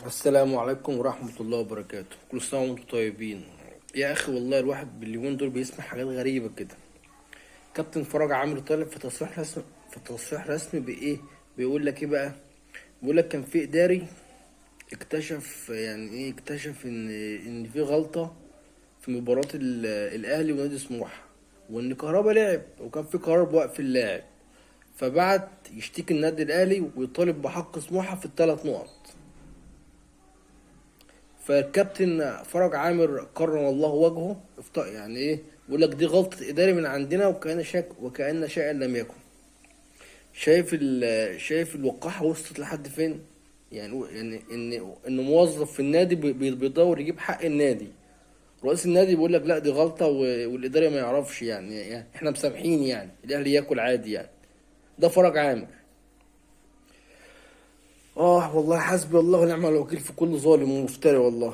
السلام عليكم ورحمة الله وبركاته. كل سنة وانتم طيبين. يا أخي والله الواحد باليومين دول بيسمع حاجات غريبة كده. كابتن فرج عامر طالب في تصريح رسمي، بإيه؟ بيقول لك إيه بقى؟ بيقول لك كان في إداري اكتشف، يعني إيه اكتشف؟ إن في غلطة في مباراة الأهلي ونادي سموحة، وإن كهربا لعب وكان في قرار بوقف اللاعب، فبعت يشتكي النادي الأهلي ويطالب بحق سموحة في الثلاث نقط. فالكابتن فرج عامر كرم الله وجهه يعني ايه، بيقول لك دي غلطة إداري من عندنا، وكأن شك وكأن شيئا لم يكن. شايف الوقاحة وصلت لحد فين؟ يعني ان موظف في النادي بيدور يجيب حق النادي، رئيس النادي بيقول لك لا دي غلطة والإداري ما يعرفش، يعني احنا مسامحين، يعني الأهلي ياكل عادي يعني. ده فرج عامر. اه والله حسبي الله ونعم الوكيل في كل ظالم ومفتري والله.